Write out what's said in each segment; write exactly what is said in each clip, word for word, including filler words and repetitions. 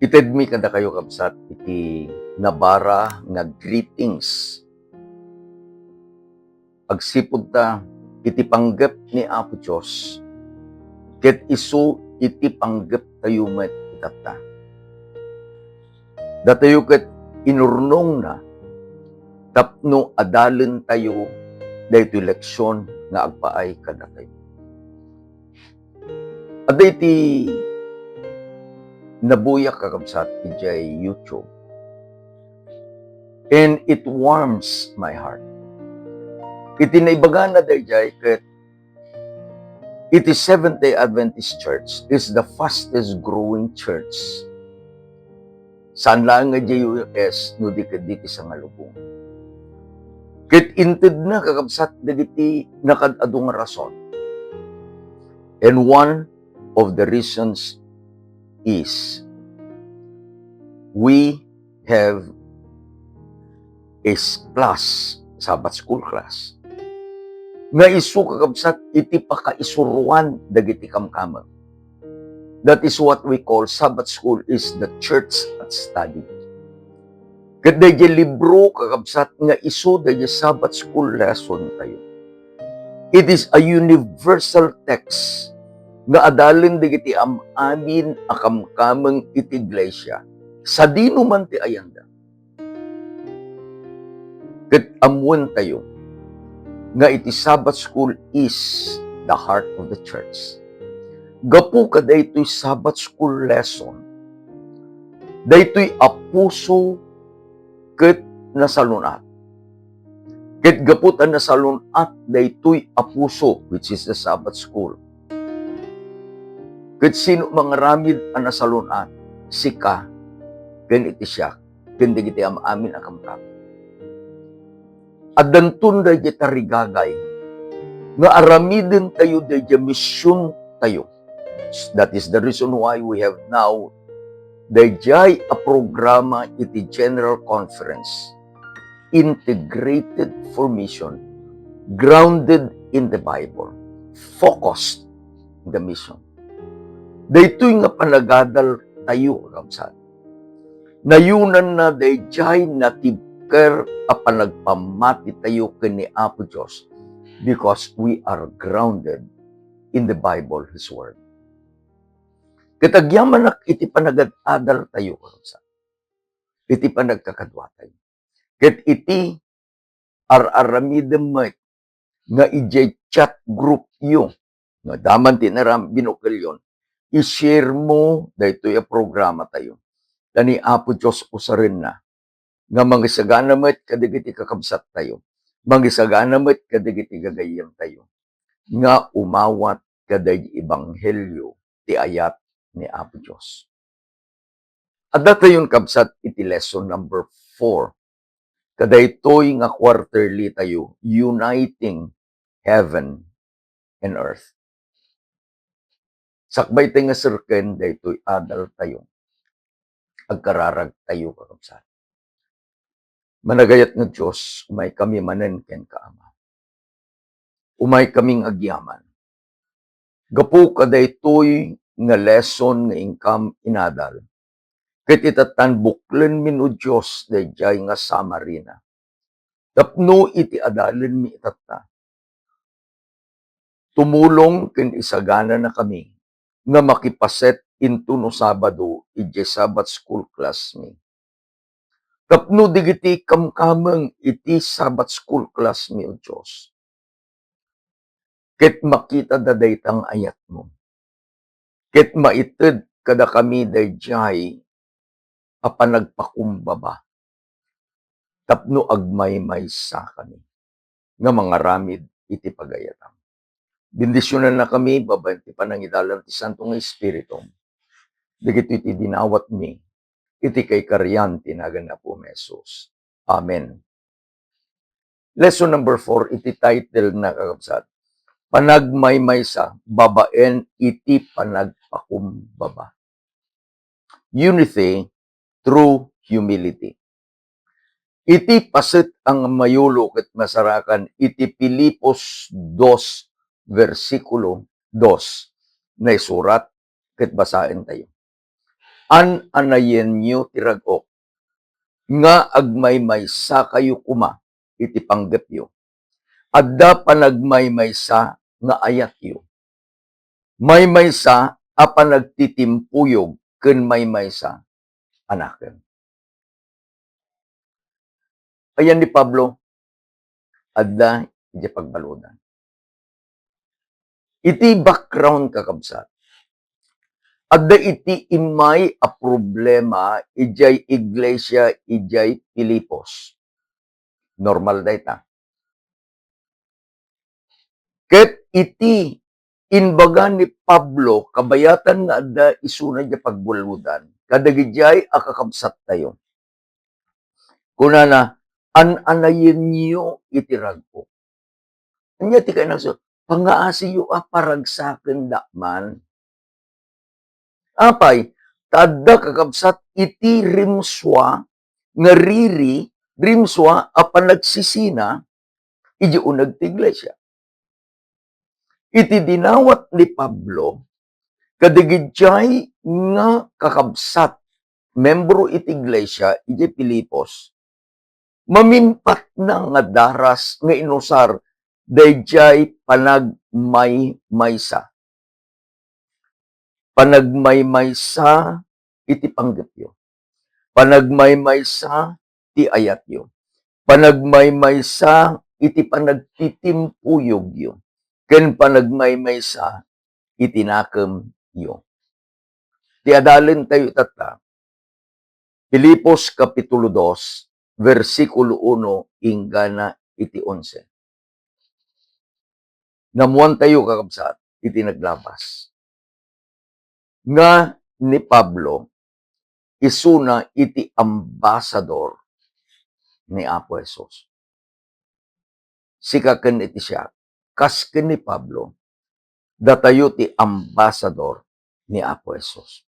Itedmi kadakayo, kabsat, iti nabara nga greetings agsipud ta iti panggep ni Apo Dios, ket isu iti panggeptayo met itatta. Datayo ket inurnongna tapno adalentayo daytoy leksion nga agpaay kadatayo. Adda iti nabuyak, kakabsat, idiay YouTube. And it warms my heart. Iti naibagana daydiay ket iti Seventh-day Adventist Church is the fastest growing church. Saan laeng nga idiay U S no di ket ditoy Sangalubong. Ket intedna, kakabsat, dagiti nakaad-adu nga rason. And one of the reasons is we have a s-, class, Sabbath school class, nga isu, kakabsat, iti pakaisuruan dagiti kamkameng. That is what we call Sabbath school is the church at study. Ket daydiay libro, kakabsat, nga isu daydiay Sabbath school lesson tayo. It is a universal text nga adalen dagiti am-amin a kamkameng iti iglesia, sadino man ti ayanda. Ket ammoentayo nga iti Sabbath school is the heart of the church. Gapu kadaytoy Sabbath school lesson, daytoy a puso ket nasalun-at. Ket gapu ta nasalun-at daytoy a puso, which is the Sabbath school, ket sino mangaramid a nasalun-at? Sika, ken iti siak, ken dagiti am-amin a kamkam. Addanton daydiay tarigagay nga aramidentayo daydiay misiontayo. That is the reason why we have now daydiay a programa iti General Conference, Integrated for Mission, grounded in the Bible, focused in the mission. Daytoy nga panagadal tayo, kakabsat, nayunanna daydiay natibker a panagpammati tayo ken ni Apo Dios because we are grounded in the Bible, His Word. Ket agyamanak iti panagad-adal tayo, kakabsat, iti panagkakadua tayo. Ket iti ar-aramidem met nga idiay chat group yo, nga daman ti naram-, binukelyon, i-share mo daytoy a programa tayo. Ta ni Apo Dios usarenna nga mangisagana met kadagiti kakabsat tayo, mangisagana met kadagiti gagayyem tayo, nga umawat kadagiti ebanghelio ti ayat ni Apo Dios. Adda tayon, kabsat, iti lesson number four. Kadaytoy nga quarterly tayo, Uniting Heaven and Earth. Sakbay tayo nga serken daytoy adal tayo, agkararag tayo, kakabsat. Managayat nga Dios, umay kami manen kenka, Ama. Umay kaming agyaman. Gapu kadaytoy nga lesson nga inkam inadal, ket itattan buklenmin, O Dios, daydiay nga summary-na. Tapno iti adalenmi itatta, tumulong ken isagananakami nga makipaset intono Sabado idiay Sabbath school class mi. Tapno dagiti kamkameng iti Sabbath school class mi, O Dios, ket makitada dayta nga ayatmo, ket maited kadakami daydiay a panagpakumbaba tapno agmaymaysakami nga mangaramid iti pagayatam. Bendisionannakami babaen ti panangidalan ti Santo nga Espiritu. Dagitoy ti dinawatmi iti kaikarian ti nagan ni Apo Jesus. Amen. Lesson number four, iti title na, kakabsat, Panagmaymaysa babaen iti panagpakumbaba. Unity through humility. Iti paset a mayulo ket masarakan iti Filipos dos, bersikulo dos, naisurat ket basaentayo. An-anayenyo ti rag-ok, nga agmaymaysakayo koma iti panggepyo. Adda panagmaymaysa nga ayatyo. Maymaysa a panagtitimpuyog ken maymaysa a nakem. Ayan ni Pablo, adda idiay pagbaludan. Iti background, kakabsat, adda iti immay a problema idiay iglesia idiay Filipos. Normal dayta. Ket iti imbaga ni Pablo, kabayatan nga adda isuna idiay pagbaludan, kadagidiay a kakabsattayo. Kunana, "An-anayenyo iti rag-ok." Ania ti kayatna? Pangaasiyo a paragsakenda man. Apay, ta adda, kakabsat, iti rimsua nga riri, rimsua a panagsisina idiay uneg ti iglesia. Iti dinawat ni Pablo kadagidiay nga kakabsat, membro iti iglesia idiay Filipos, mamimpatna nga daras nga inusar daydiay panagmaymaysa. Panagmaymaysa iti panggepyo. Panagmaymaysa ti ayatyo. Panagmaymaysa iti panagtitimpuyogyo. Ken panagmaymaysa iti nakemyo. Ti adalentayo itatta, Filipos Kapitulo dos, bersikulo uno inggana iti onse. Naammoantayo, kakabsat, iti naglabas nga ni Pablo isuna iti ambasador ni Apo Jesus. Sika ken iti siak, kas ken ni Pablo, datayo ti ambasador ni Apo Jesus.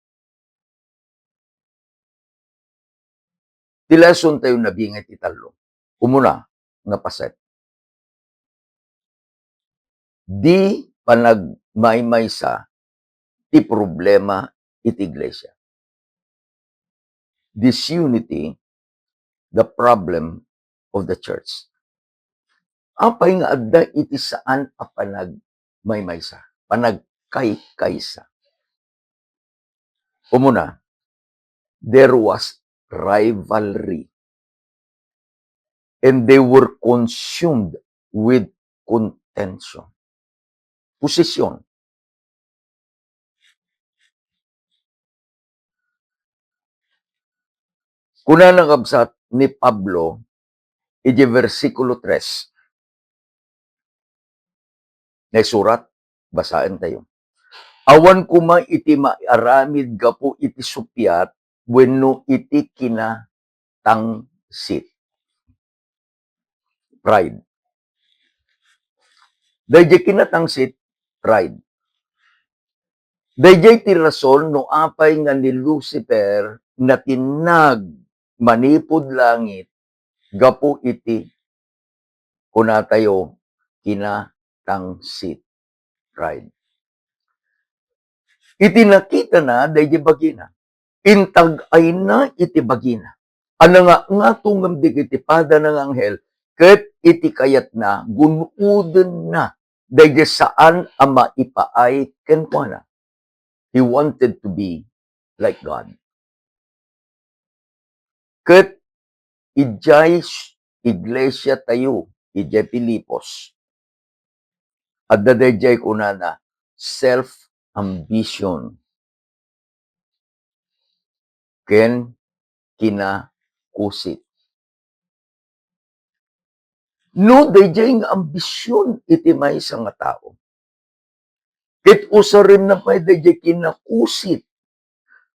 Ti lesson tayo nabingay ti tallo. Umuna nga paset. Di panagmaymaysa ti problema iti iglesia. Disunity, the problem of the church. Apay nga adda iti saan a panagmaymaysa, panagkaykaysa? Umuna, there was rivalry, and they were consumed with contention. Posesyon. Kunana, kabsat, ni Pablo iti bersikulo tres. Naisurat, basaentayo. Awan koma iti maaramid gapu iti suppiat wenno iti kinatangsit. Pride. Daydiay kinatangsit, pride. Daydiay ti rason no apay nga ni Lucifer natinnag manipud langit gapu iti, kunatayo, kinatangsit, pride. Iti nakitana daydiay bagina, intag-ayna iti bagina a nangangatongem dagiti padana nga anghel, ket iti kayatna, gun-odenna daydiay saan a maipaay kenkuana. He wanted to be like God. Ket idiay s-, iglesia tayo, idiay Filipos, adda daydiay kunana, self-ambition ken kinakusit. No daydiay nga ambision iti maysa nga tao, ket usarenna pay daydiay kinakusit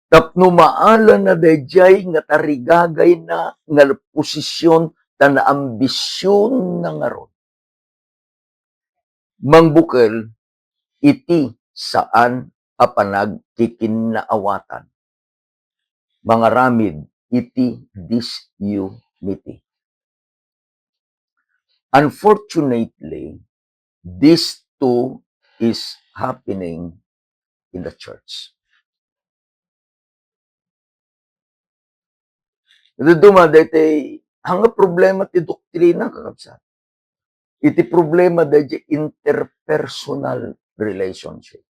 tapno maalana daydiay nga tarigagayna nga posisyon ta naambisionna ngarud. Mangbukel iti saan a panagkikinnaawatan. Mangaramid iti disunity. Unfortunately, this too is happening in the church. Dadduma, daytoy, haan nga problema ti doktrina, kakabsat. Iti problema, daytoy interpersonal relationship.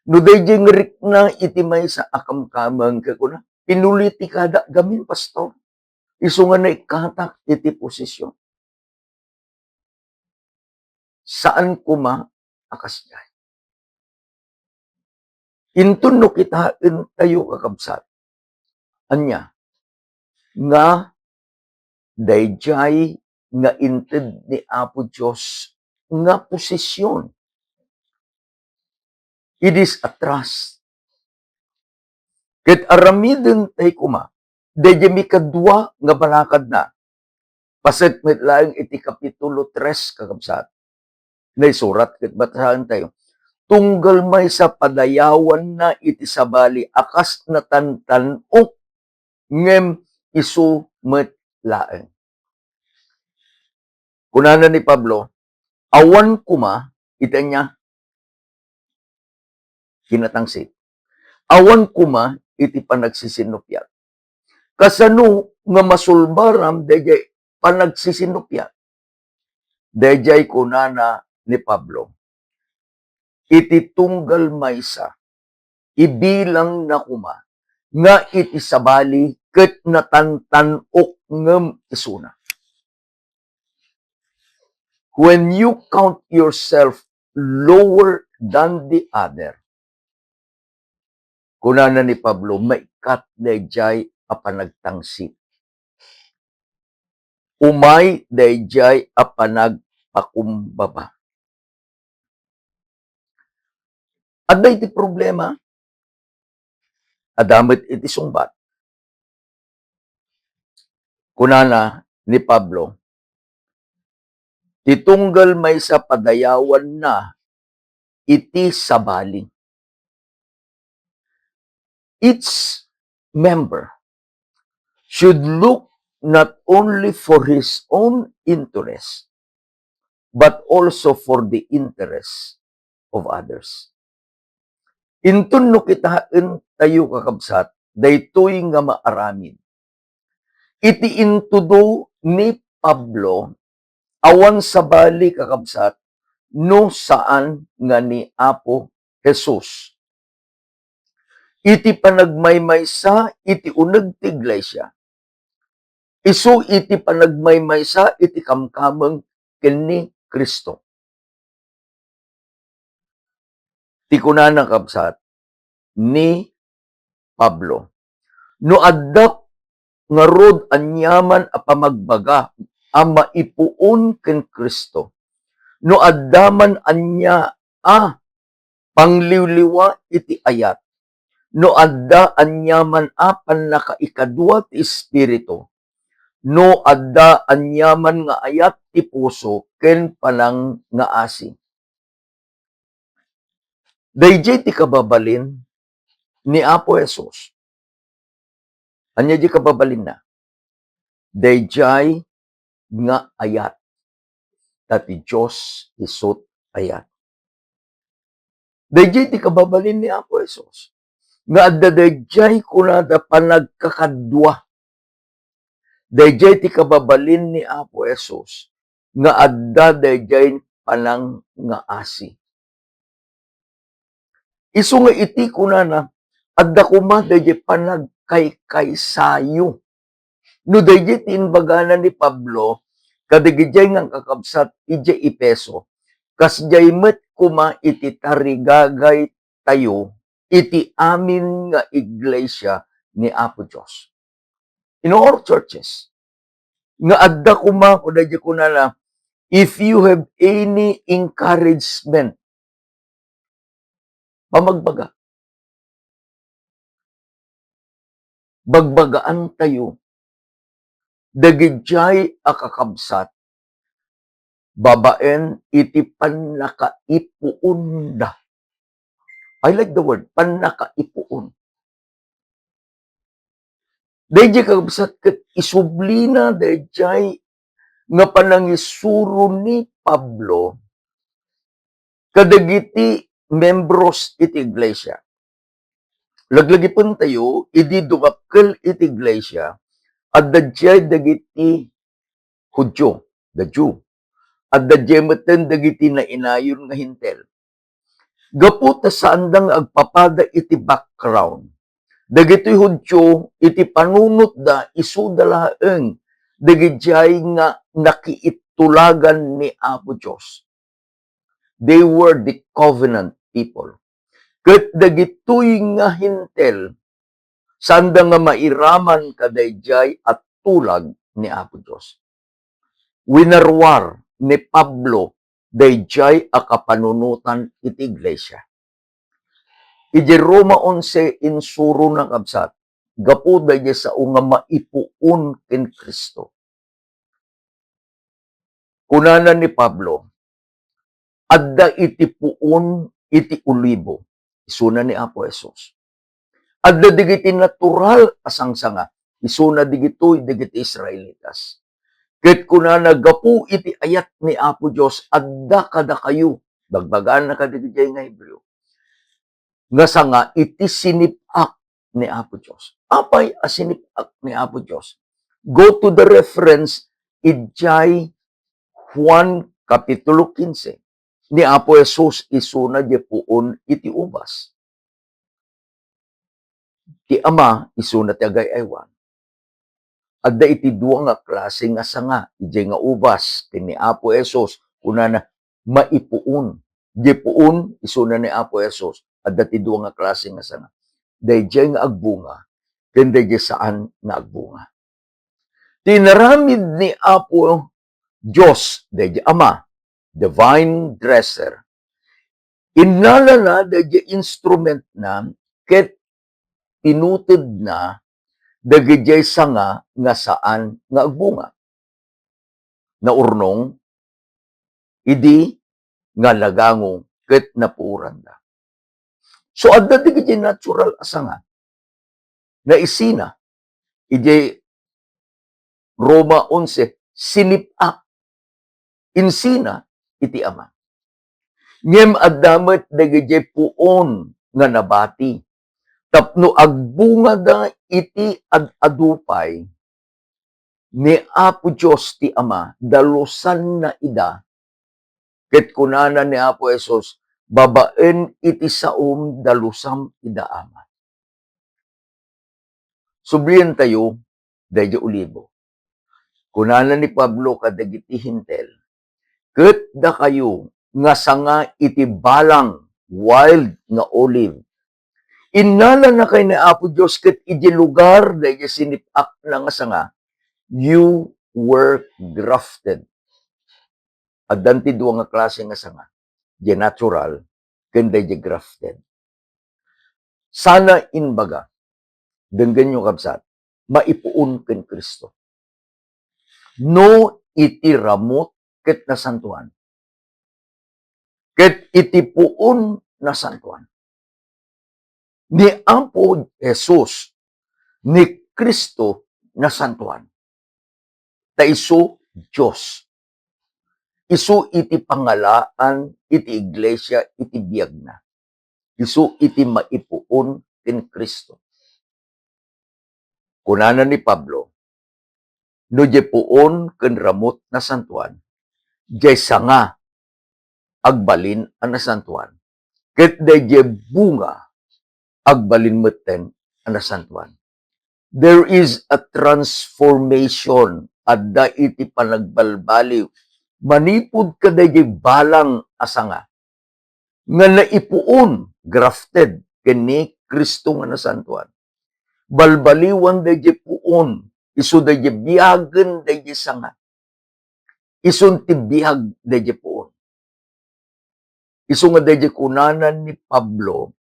No daytoy nga rikna iti maysa a kamkameng, ket kuna, "Pinulitikada gamin, pastor. Isu nga naikkatak iti posisyon." Saan koma a kasdiay. Inton no kitaentayo, kakabsat, ania nga daydiay nga inted ni Apo Dios nga posisyon. It is a trust. Ket aramiden tay koma, daydiay mikadua nga balakadna. Paset met laeng iti kapitulo tres, kakabsat. Naisurat ket basaentayo. Tunggal maysa padayawanna iti sabali a kas natantan-ok, ngem isu met laeng. Kunana ni Pablo, "Awan koma iti ania?" Kinatangsit. "Awan koma iti panagsisinnuppiat." Kasano nga masulbaram daydiay panagsisinnuppiat? Daydiay kunana ni Pablo, iti tunggal maysa, ibilangna koma nga iti sabali ket natantan-ok ngem isuna. When you count yourself lower than the other, kunana ni Pablo, maikkat daydiay a panagtangsit. Umay daydiay a panagpakumbaba. Adda iti problema, adda met iti sungbat. Kunana ni Pablo, ti tunggal maysa padayawanna iti sabali. Each member should look not only for his own interest, but also for the interest of others. Inton no kitaentayo, kakabsat, daytoy nga maaramid. Iti intudo ni Pablo, awan sabali, kakabsat, no saan nga ni Apo Jesus. Iti panagmaymaysa iti uneg ti iglesia, isu iti panagmaymaysa iti kamkameng ken ni Cristo. Ti kunana, kabsat, ni Pablo, no adda ngarud aniaman a pamagbaga a maipuon ken Cristo, no adda man ania a pangliwliwa iti ayat, no adda aniaman a pannakaikadua ti Espiritu, no adda aniaman nga ayat ti puso ken panangngaasi. Daydiay ti kababalin ni Apo Jesus. Ania diay kababalinna? Daydiay nga ayat. Ta ti Dios isut ayat. Daydiay ti kababalin ni Apo Jesus. Nga adda daydiay kunada panagkakadua. Daydiay ti kababalin ni Apo Jesus nga adda daydiay panangngaasi. Isu nga iti kunana, adda koma daydiay panagkaykaysayo. No daydiay ti imbagana ni Pablo kadagiti nga kakabsat idiay Efeso, kasdiay met koma iti tarigagay tayo iti amin nga iglesia ni Apo Dios. In all churches, nga adda koma, kunayo kunana, "If you have any encouragement," pamagbaga. Bagbagaan tayo dagidiay a kakabsat babaen iti pannakaipuonda. I like the word, pannakaipuon. Daydiay kakabsat ket isublina daydiay nga panangisuro ni Pablo kadagiti membros iti iglesia. Laglagipentayo idi dumapkel iti iglesia, Adda diay dagiti Judio, the Jew. Adda diay metten dagiti nainayon nga Hentil. Gapu ta saanda nga agpapada iti background, dagitoy Judio iti panunotda isuda laeng dagidiay nga nakiittulagan ni Apo Dios. They were the covenant people. Ket dagitoy nga Hentil, saanda nga mairaman kadaydiay a tulag ni Apo Dios. Winarwar ni Pablo daydiay a kapanunotan iti iglesia. Iti Roma onse, insurona, kabsat, gapu daydiay sao nga maipuon ken Cristo. Kunana ni Pablo, adda iti puon iti olibo, isuna ni Apo Jesus. Adda dagiti natural a sangsanga, isuna digitoy dagiti Israelitas. Ket kunana, gapu iti ayat ni Apo Dios, adda kadakayo, bagbagana kadagiti nga Hebreo, nga sanga iti sinip-ak ni Apo Dios. Apay a sinip-ak ni Apo Dios? Go to the reference, idiay Juan Kapitulo kinse. Ni Apo Jesus isuna diay puon iti ubas. Ti Ama isuna ti agay-aywan. Adda iti dua nga klase nga sanga, idiay nga ubas ken ni Apo Jesus, kunana, maipuon. Diay puon, isuna ni Apo Jesus, adda ti dua nga klase nga sanga. Daydiay nga agbunga, ken daydiay saan nga agbunga. Ti inaramid ni Apo Dios, daydiay Ama, the vine dresser, innalana daydiay instrumentna ket pinutedna dagidiay sanga nga saan nga agbunga. Naurnong idi nga nagango ket napuoranda. So, adda dagiti natural a sanga. Naisina, idiay Roma onse, sinip-ak. Insina iti Ama. Ngem adda met dagiti puon nga nabati tapno agbungada iti ad-adu pay ni Apo Dios ti Ama, dalusanna ida. Ket kunana ni Apo Jesus, babaen iti saom, dalusam ida, Ama. Sublientayo daydiay olibo. Kunana ni Pablo kadagiti Hentil, ket dakayo nga sanga iti balang, wild nga olive, innalana kay ni Apo Dios, ket iti lugar daydiay sinip-akna nga sanga, you were grafted. Addan ti dua nga klase nga sanga, diay natural ken daydiay grafted. Sana imbaga, denggenyo, kabsat, maipuon ken Cristo. No iti ramut ket nasantoan, ket iti puon nasantoan. Ni Apo Jesus, ni Cristo nasantoan. Ta isu Dios. Isu iti pangalaan iti iglesia iti biagna. Isu iti maipuon ken Cristo. Kunana ni Pablo, no diay puon ken ramut nasantoan, diay sanga agbalin a nasantoan, ket daydiay bunga agbalin metten a nasantoan. There is a transformation, adda iti panagbalbaliw manipud kadaydiay balang a sanga nga naipuon, grafted, ken ni Cristo nga nasantoan. Balbaliwan daydiay puon, isu daydiay biagen daydiay sanga. Isun ti biag daydiay puon. Isu nga daydiay kunana ni Pablo,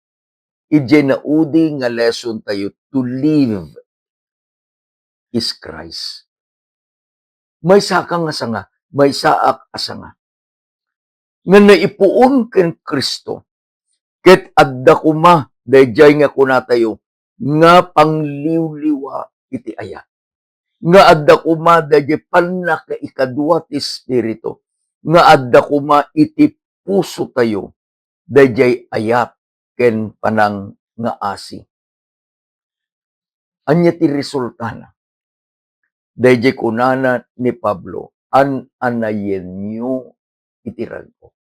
idiay naudi nga lesson tayo, to live is Christ. Maysaka nga sanga, maysaak a sanga. Nga naipuon ken Cristo. Ket adda koma daydiay nga kunatayo nga pangliwliwa iti ayat. Nga adda koma daydiay pannakaikadua ti Espiritu. Nga adda koma iti pusotayo daydiay ayat ken panangngaasi. Ania ti resultana? Daydiay kunana ni Pablo, "An-anayenyo iti rag-o."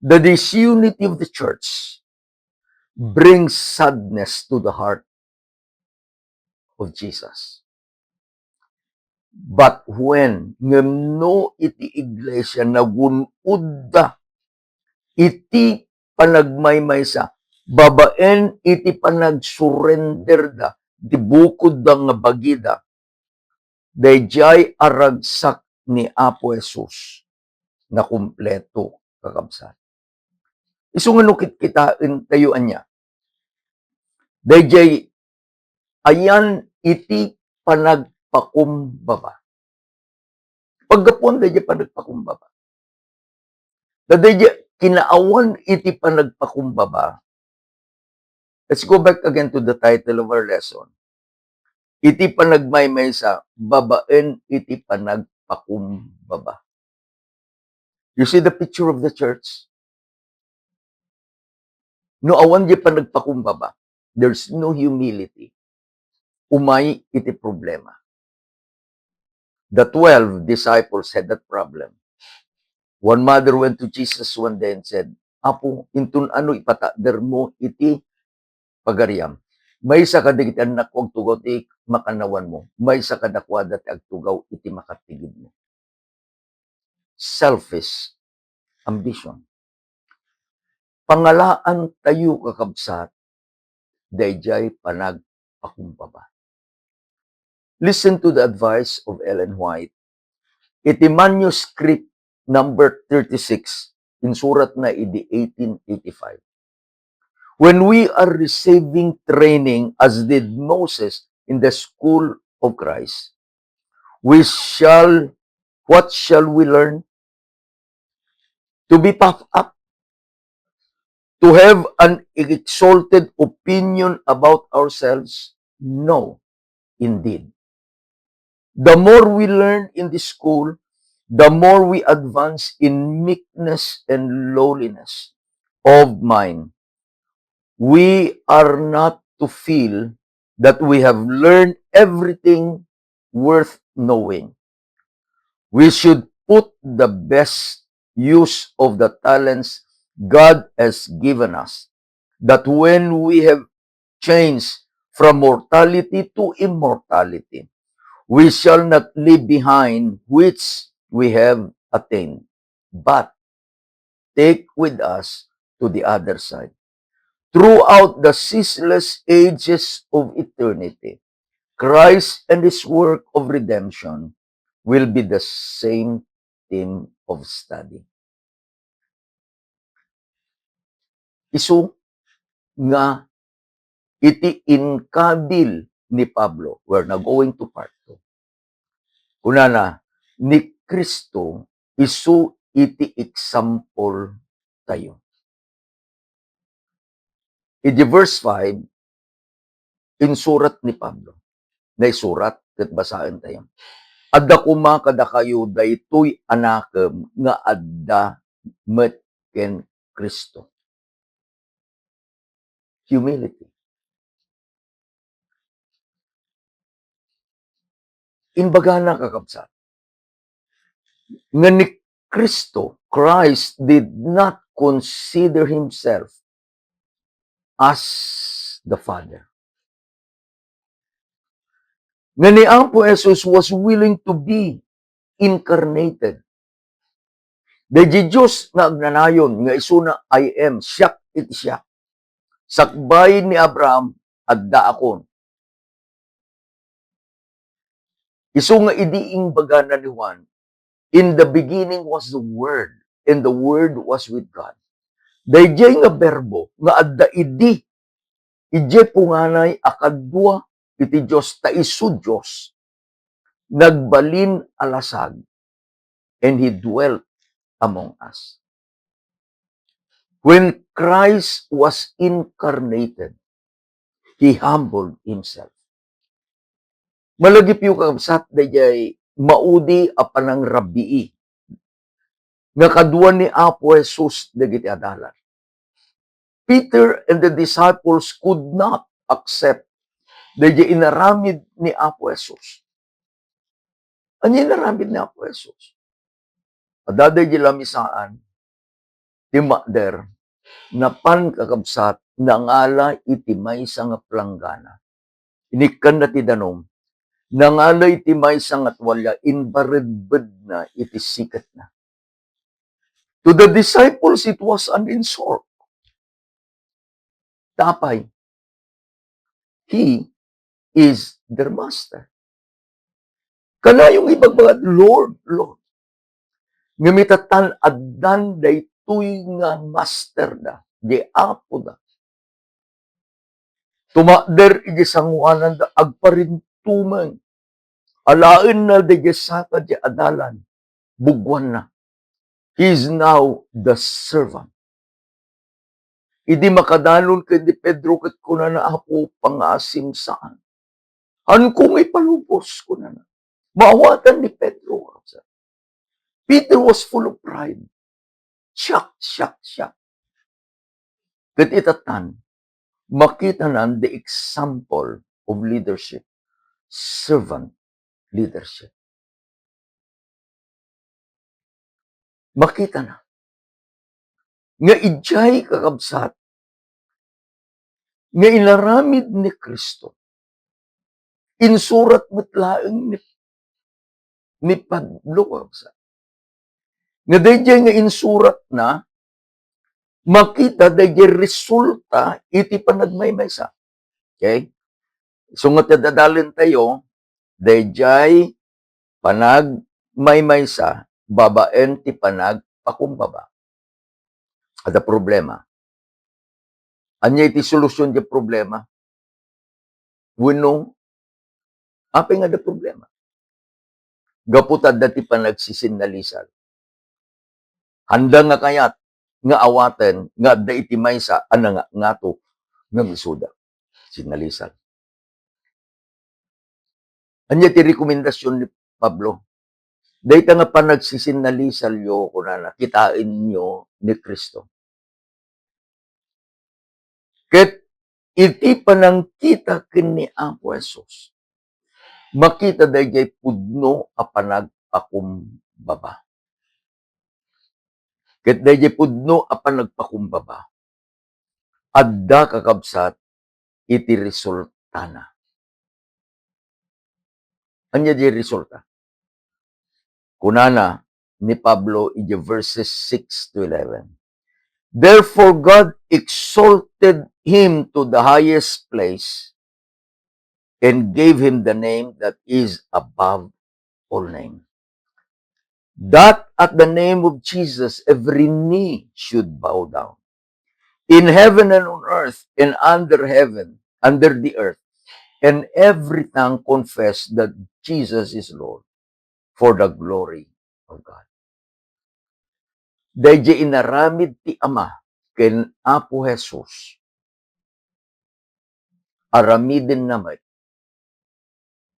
The disunity of the church brings sadness to the heart of Jesus. But when, ngem no iti iglesia nagun-odda iti panagmaymaysa, babaen iti panagsurenderda ti bukodda nga bagida, daydiay a ragsak ni Apo Jesus nakumpleto, kakabsat. Isu nga no kitkitaentayo ania, daydiay ayan iti panagpakumbaba. Paggapuan daydiay panagpakumbaba. Daydiay kinaawan iti panagpakumbaba. Let's go back again to the title of our lesson. Iti panagmaymaysa, babaen iti panagpakumbaba. You see the picture of the church? No awan di panagpakumbaba, there's no humility. Umay iti problema. The twelve disciples had that problem. One mother went to Jesus one day and said, "Apo, inton ano ipatagdermo iti pagariam? Maysa kadagiti annakko agtugaw ti makannawanmo, maysa kadakuada ti agtugaw iti makatigidmo." Selfish ambition. Pangalaantayo, kakabsat, daydiay panagpakumbaba. Listen to the advice of Ellen White. Iti manuscript number thirty-six, insuratna idi eighteen eighty-five. When we are receiving training as did Moses in the school of Christ, we shall, what shall we learn? To be puffed up? To have an exalted opinion about ourselves? No, indeed. The more we learn in this school, the more we advance in meekness and lowliness of mind. We are not to feel that we have learned everything worth knowing. We should put the best use of the talents God has given us, that when we have changed from mortality to immortality, we shall not leave behind which we have attained, but take with us to the other side. Throughout the ceaseless ages of eternity, Christ and His work of redemption will be the same theme of study. Isu nga iti inkabil ni Pablo, we're now going to part two. Kunana, ni Cristo isu iti example tayo. Iti verse five, insurat ni Pablo. Naisurat ket basaentayo. Adda koma kadakayo daytoy a nakem nga adda met ken Cristo. Humility. Imbagana, kakabsat, nga ni Cristo, Christ did not consider himself as the Father. Nga ni Apo Jesus was willing to be incarnated. Daydi Dios nga agnanayon nga isuna, "I am, siak iti siak. Sakbay ni Abraham, addaakon." Isu nga idi imbagana ni Juan, "In the beginning was the Word, and the Word was with God." Daydiay nga berbo nga adda idi, idiay punganay a kadua iti Dios, ta isu Dios, nagbalin a lasag, and He dwelt among us. When Christ was incarnated, He humbled Himself. Malagipyo, kakabsat, daydiay maudi a panangrabii nga kadua ni Apo Jesus dagiti adalan. Peter and the disciples could not accept Daydiay inaramid ni Apo Jesus. Ania inaramid ni Apo Jesus? Adda daydiay lamisaan, timmakder, napan, kakabsat, nangala iti maysa nga planggana. Inikkanna ti danum, nangala iti maysa nga tualia, imbaredbedna iti siketna. To the disciples, it was an insult. Ta apay? He is their master. Kanayon nga ibagbaga, "Lord, Lord." Ngem ita tan addan daytoy nga masterda, di apoda. Tumakder iti sangoananda, agparintumeng. Alaenna daydiay saka di adalan, buguanna. He is now the servant. Idi makadanon ken ni Pedro ket kunana, "Apo, pangasim saan. Haanko nga ipalubos," kunana. Maawatan ni Pedro. Peter was full of pride. Siak, siak, siak. Ket ita tan, makitanan the example of leadership, servant leadership. Makitana nga idiay, kakabsat, nga inaramid ni Cristo, insurat met laeng ni, ni Pablo, kakabsat. Nga daydiay nga insuratna, makita daydiay resulta iti panagmaymaysa. Okay? So, nga ti adalentayo, daydiay panagmaymaysa babaen ti panagpakumbaba. Adda problema. Ania iti solusyon ti problema? Wenno, apay nga adda problema? Gapu ta adda ti panagsisinnalisal. Haanda nga kayat nga awaten nga adda iti maysa a nangangato nga isuda. Sinnalisal. Ania ti rekomendasyon ni Pablo? Dayta nga panagsisinnalisalyo, kunana, kitaenyo ni Cristo. Ket iti panangkita ken ni Apo Jesus, makita daydiay pudno a panagpakumbaba. Ket daydiay pudno a panagpakumbaba, adda, kakabsat, iti resultana. Ania diay resulta? Kunana ni Pablo iti verses six to eleven, "Therefore God exalted him to the highest place and gave him the name that is above all name, that at the name of Jesus every knee should bow down, in heaven and on earth and under heaven, under the earth, and every tongue confess that Jesus is Lord, for the glory of God." Daydiay inaramid ti Ama ken Apo Jesus, aramidenna met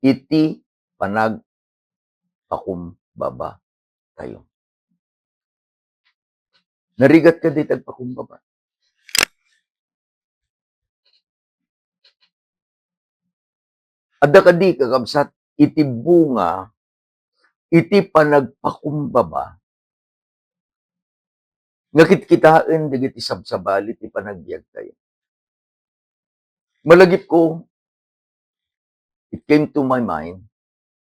iti panagpakumbabatayo. Narigat kadi ti agpakumbaba? Adda kadi, kakabsat, iti bunga iti panagpakumbaba nga kitkitaen dagiti sabsabali ti panagbiagtayo? Malagipko, it came to my mind,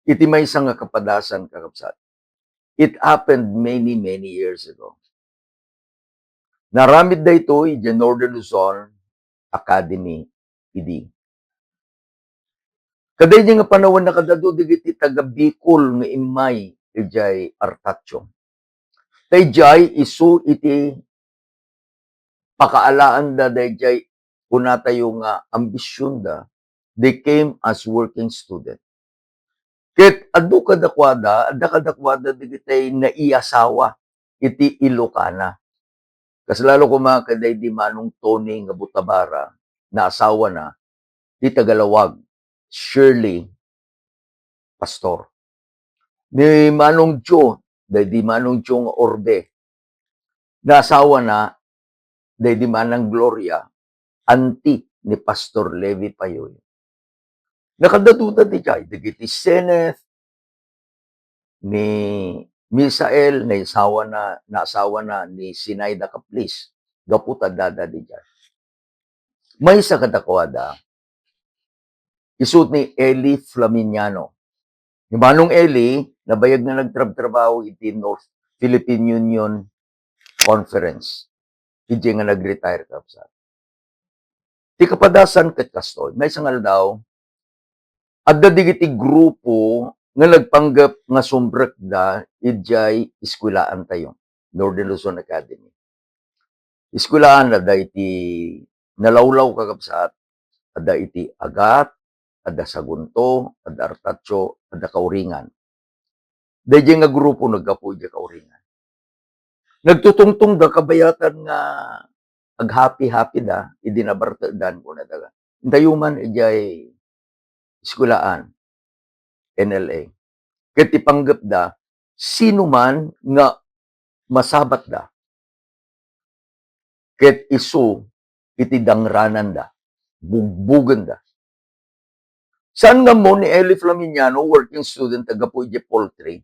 iti maysa nga kapadasan, kakabsat. It happened many, many years ago. Naramid daytoy idiay Northern Luzon Academy idi. Kadaydi nga panawen, nakadadu dagiti taga Bicol nga immay idiay Artatio. Ta idiay isu iti pakaalaanda daydiay kunatayo nga ambisionda, they came as working student. Ket adu kadakuada, adda kadakuada dagiti naiasawa iti Ilocana. Kas lalo koma kadaydi Manong Tony nga Butabara, naasawana ti taga Laoag, Shirley Pastor. Ni Manong Joe, daydi Manong Joe nga Orbe, naasawana daydi Manang Gloria, anti ni Pastor Levi Payoy. Nakadaduda diay dagiti Zenith, ni Misael, naisawana, naasawana ni Zinaida Capliz, gapu ta addada diay. Maysa kadakuada, isu ni Eli Flaminiano. Ni Manong Eli, nabayag nga nagtrabtrabaho iti North Philippine Union Conference. Idiay nga nag-retire, kabsat. Ti kapadasan ket kastoy, maysa nga aldaw, adda dagiti grupo nga nagpanggep nga sumrekda idiay eskuelaan tayo, Northern Luzon Academy. Eskuelaan, adda iti Nalawlaw, kakabsat, adda iti Agat, adda Sagunto, adda Artatio, adda Kauringan. Daydiay nga grupo naggapu idiay Kauringan. Nagtutungtongda kabayatan nga aghapi-hapida idi nabartekdan, kunada. Intayo man idiay eskuelaan, N L A. Ket ti panggepda, sino man nga masabatda, ket isu iti dangrananda, bugbugenda. Saan nga ammo ni Eli Flaminiano, working student, gapu idiay Poultry,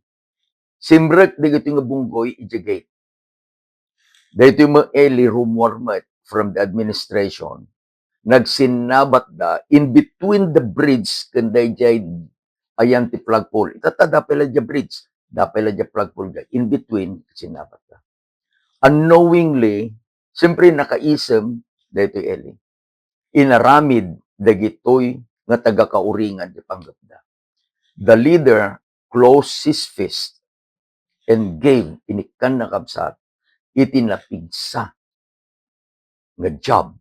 simrek dagitoy nga bunggoy idiay gate. Daytoy met, Eli, rummuar met from the administration, nagsinnabatda in between the bridge ken daydiay ayan ti flagpole. Itatta, dapay la diay bridge, dapay la diay flagpole, in between, sinnabatda. Unknowingly, siyempre, nakaisem daytoy Eli. Inaramid dagitoy nga taga-Kauringan ti panggepda. The leader closed his fist and gave, inikkanna, kabsat, iti napigsa nga jab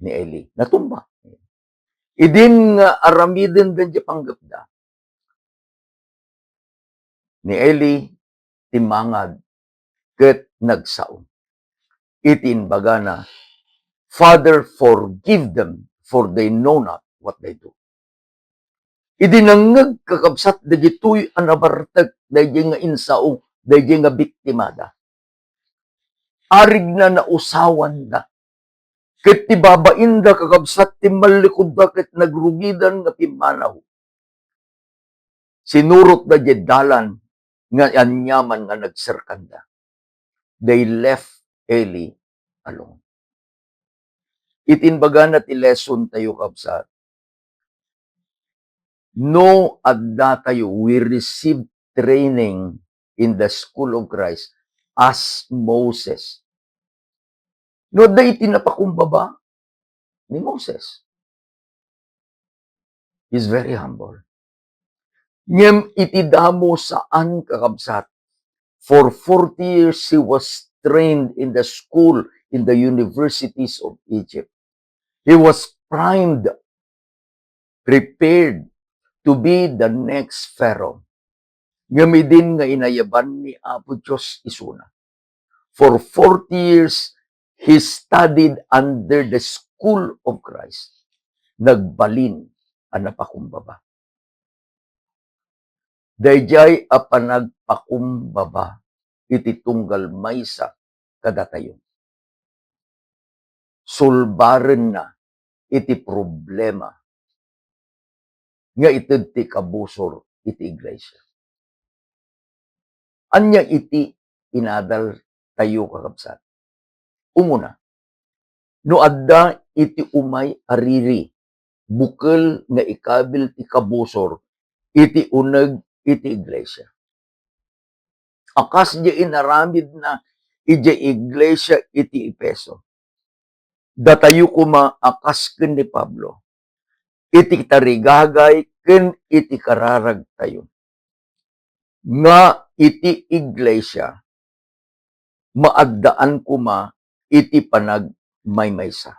ni Eli. Natumba. Idin nga aramidenda ti panggepda, ni Eli timmangad ket nagsao iti imbagana, "Father, forgive them, for they know not what they do." Idi nangngeg, kakabsat, dagitoy a nabartek daydiay nga insao daydiay nga biktimada, arigna, nausawanda. Ket ti babainda, kakabsat, timmallikudda ket nagrugidan nga pimmanaw. Sinurotda diay dalan nga aniaman nga nagserkanda. They left Eli alone. Iti imbagana ti lesson tayo, kabsat, no adda tayo, we receive training in the school of Christ as Moses. No adda iti napakumbaba ni Moses. He's very humble. Ngem iti damo, saan, kakabsat. For forty years, he was trained in the school, in the universities of Egypt. He was primed, prepared to be the next Pharaoh. Ngem idin nga inayaban ni Apo Dios isuna, for forty years, he studied under the school of Christ. Nagbalin a napakumbaba. Daydiay a panagpakumbaba iti tunggal maysa kadatayo, sulbarenna iti problema nga ited ti kabusor iti iglesia. Ania iti inadal tayo, kakabsat? Umuna, no adda iti umay a riri, bukel nga ikabil ti kabusor iti uneg iti iglesia, a kas diay inaramidna idiay iglesia iti Efeso, datayo koma a kas ken ni Pablo, iti tarigagay ken iti kararagtayo, nga iti iglesia, maaddaan koma iti panagmaymaysa.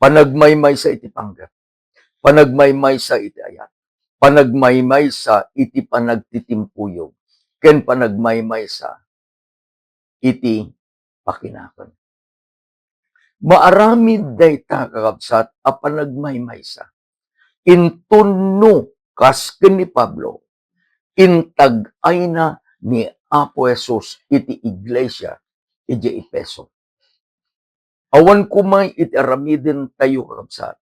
Panagmaymaysa iti panggep. Panagmaymaysa iti ayat. Panagmaymaysa iti panagtitimpuyog. Ken panagmaymaysa iti pakinaken. Maaramid dayta, kakabsat, a panagmaymaysa. Inton no, kas ken ni Pablo, intag-ayna ni Apo Jesus iti iglesia idiay Efeso. Awan koma iti aramiden tayo, kakabsat,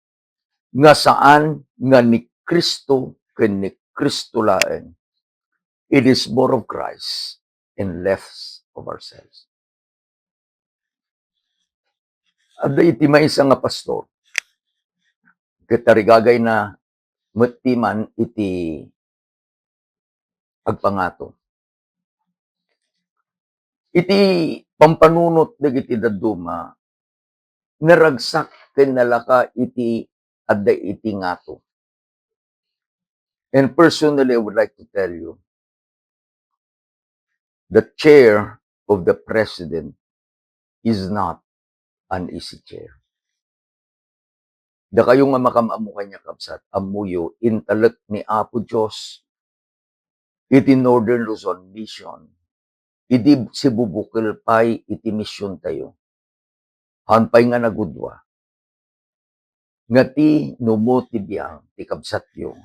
nga saan nga ni Cristo ken ni Cristo laeng. It is more of Christ and less of ourselves. Adda iti maysa nga pastor, ket tarigagayna met ti man iti agpangato. Iti pampanunot dagiti dadduma, naragsak ken nalaka iti adda iti ngato. And personally, I would like to tell you, the chair of the president is not an easy chair. Dakayo nga makam-ammo kaniak, kabsat, ammoyo, intalek ni Apo Dios iti Northern Luzon Mission, idi sibubukel pay iti misiontayo. Haan pay nga nagudua nga ti numo ti biang ti kabsatyo,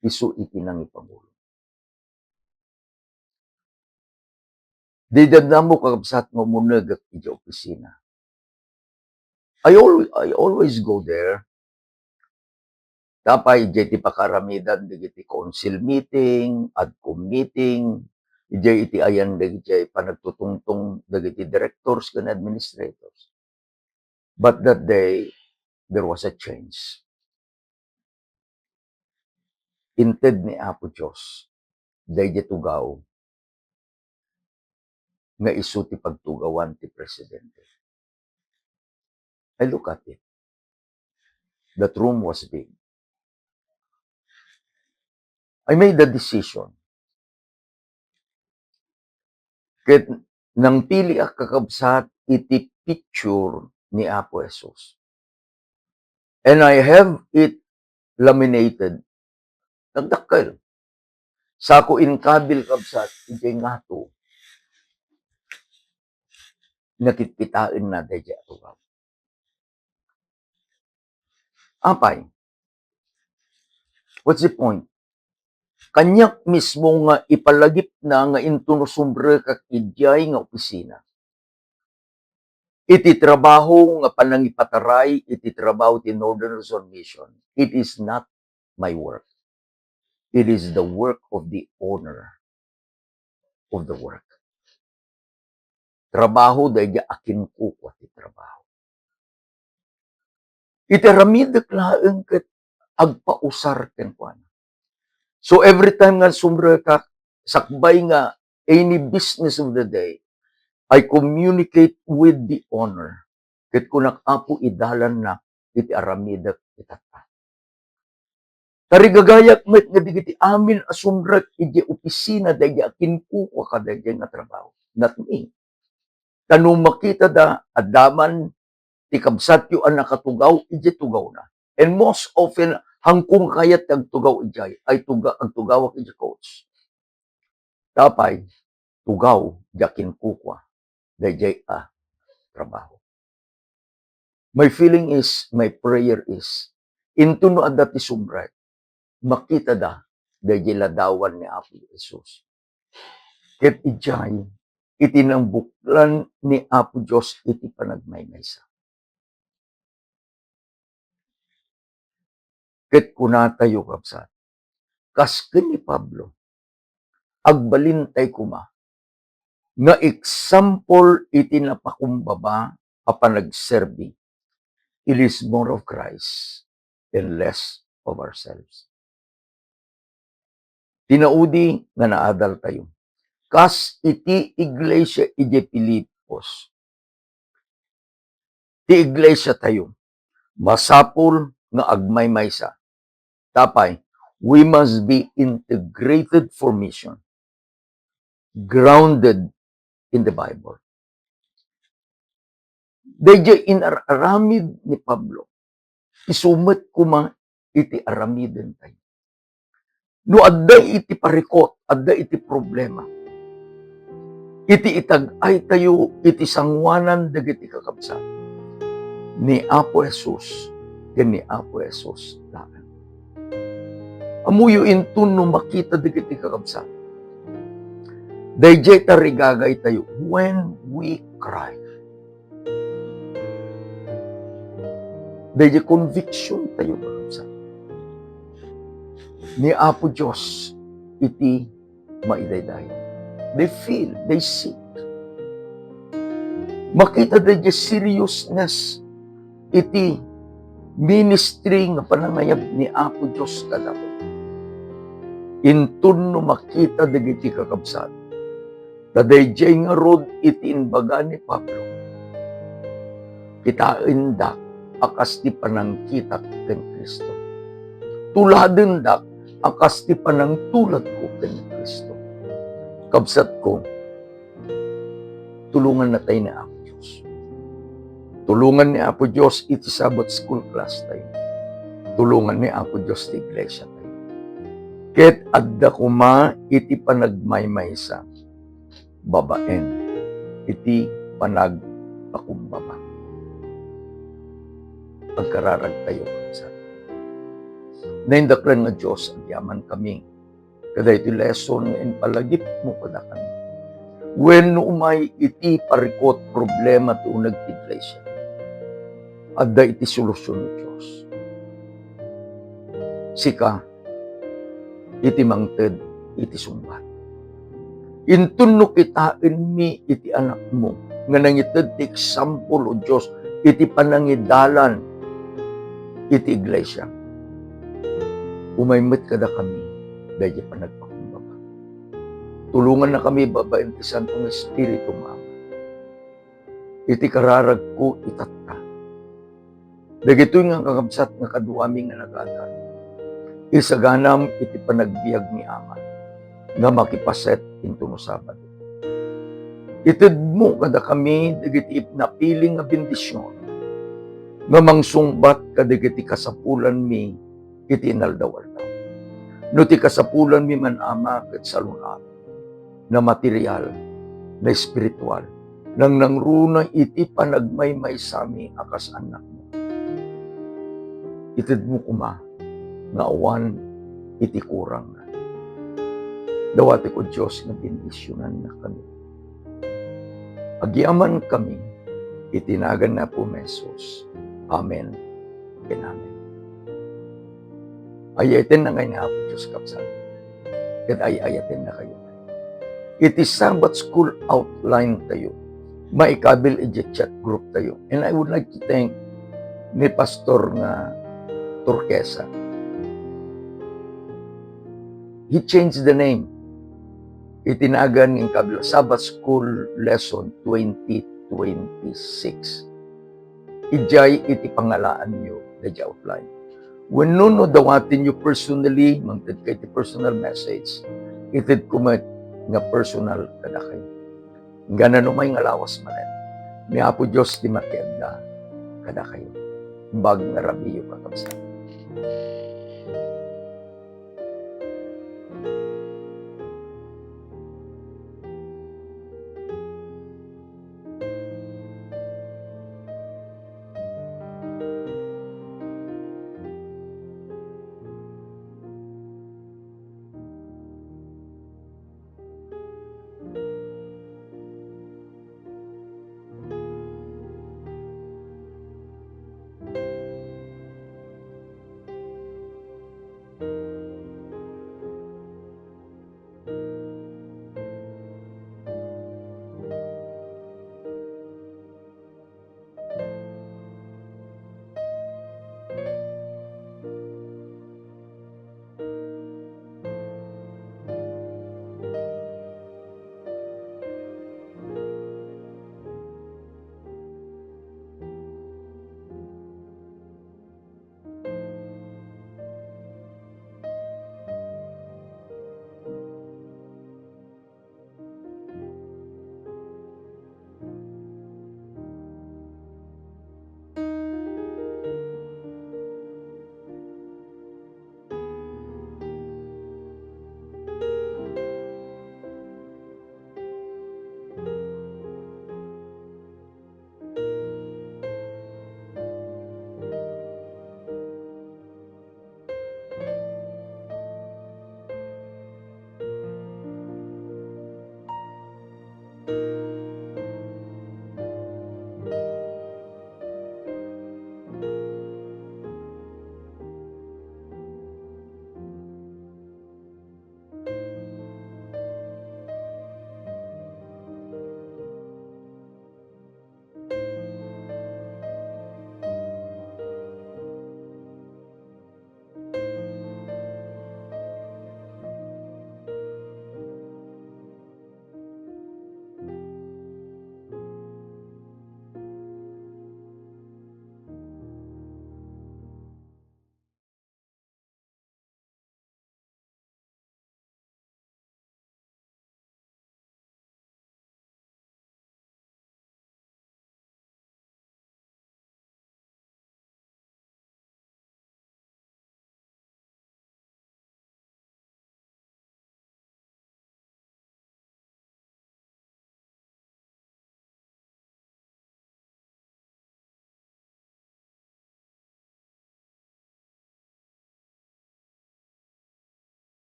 isu iti nangipangulo. Di dadnamo, kakabsat, nga umunegek iti opisina. I al-, I always go there. Tapay, idiay ti pakaaramidan dagiti council meeting, adcom meeting, idiay iti ayan dagiti panagtutungtong dagiti directors ken administrators. But that day, there was a change. Inted ni Apo Dios daydi tugaw nga isu ti pagtugawan ti presidente. I look at it. That room was big. I made a decision. Ket nangpiliak, kakabsat, iti picture ni Apo Jesus. And I have it laminated. Nagdakkel. Sako inkabil, kabsat, iti ngato. Nakitkitaan na daydi a tugaw. Apay? What's the point? Kaniak mismo nga ipalagipna nga inton no sumrekak idiay nga opisina. Iti trabaho nga panangipataray iti trabaho ti Northern Luzon Mission, it is not my work. It is the work of the owner of the work. Trabaho daydi a kinkukua ti trabaho. Iti aramidek laeng ket agpausar kenkuana. So, every time nga sumrekak, sakbay nga any business of the day, I communicate with the owner. Ket kunak, "Apo, idalanna iti aramidek itatta." Tarigagayak met nga dagiti amin a sumrek idiay opisina daydi a kinkukua kadaydi nga trabaho. Not me. Ta no makitada, adda man ti kabsatyo a nakatugaw idiay tugawna. And most often, hangko nga kayat ti agtugaw idiay, ay tuga-, agtugawak idiay coach. Tapay, tugaw, diak kinkukua daydiay a trabaho. My feeling is, my prayer is, inton no adda ti sumrek, makitada daydiay ladawan ni Apo Jesus. Ket idiay, iti nabuklan ni Apo Dios iti panagmaymaysa. Ket kunatayo, kabsat, kas ken ni Pablo, agbalintay koma nga example iti napakumbaba a panagserbi. It is more of Christ and less of ourselves. Tinaudi nga naadaltayo. Kas iti iglesia idiay Filipos, ti iglesiatayo, masapul nga agmaymaysa. Tapay, we must be integrated for mission, grounded in the Bible. Daydiay inar-aramid ni Pablo, isu met koma iti aramidentayo. No adda iti parikut, adda iti problema, iti itag-aytayo iti sangoanan dagiti kakabsat, ni Apo Jesus ken ni Apo Jesus laeng. Ammoyo inton no makita dagiti kakabsat, daydiay tarigagaytayo when we cry. Daydi conviction tayo, kakabsat. Ni Apo Dios iti maidaydayaw. They feel, they see. Makita daydi seriousness iti ministry nga panangayab ni Apo Dios kadakami. Inton no makita dagiti kakabsat, ta daydiay ngarud iti imbaga ni Pablo, kitaendak a kas ti panangkitak ken Cristo. Tuladendak a kas ti panangtuladko ken Cristo. Kabsatko, tulongannatay ni Apo Dios. Tulongan ni Apo Dios iti Sabbath school class tayo. Tulongan ni Apo Dios ti iglesia tayo. Ket adda koma iti panagmaymaysa babaen iti panagpakumbaba. Agkararag tayo, kakabsat. Naindaklan nga Dios, agyamankami kadaytoy lesson nga impalagipmo kadakami. Wenno umay iti parikut, problema ti uneg ti iglesia, adda iti solusyon, Dios. Sika iti mangted iti sungbat. Inton no kitaenmi iti anakmo nga nangited ti example, O Dios, iti panangidalan iti iglesia, umay met kadakami daydi panagpakumbaba. Tulongannakami babaen ti Santo nga Espiritu, Ama, iti kararagko itatta. Dagitoy nga kakabsat nga kaduami nga nagadan, isaganam iti panagbiag ni Ama nga makipaset intono Sabado. Itedmo kadakami dagiti napili nga bendision nga mangsungbat kadagiti kasapulanmi iti inaldaw-aldaw. No ti kasapulanmi man, Ama, ket salun-at, na material, na espiritual, nangnangruna iti panagmaymaysami a kas annakmo. Itedmo koma nga awan iti kurangna. Dawatiko, Dios, nga bendisionannakami. Agyamankami iti nagan ni Apo Jesus. Amen ken amen. Ay-ayatenna ngay ni Apo Dios, kabsat, ket ay-ayatennakayo. Iti Sabbath School outline tayo, maikabil iti chat group tayo. And I would like to thank ni Pastor nga Turquesa. He changed the name. Iti nagan nga inkabil, Sabbath School Lesson twenty twenty-six. Idiay iti pangalaanyo daydi outline. Wenno no dawatenyo personally, mangtedka iti personal message, itedko met nga personal kadakayo. Inggana no umay nga lawas manen, ni Apo Dios ti makiadda kadakayo. Imbag nga rabiyo, kakabsat.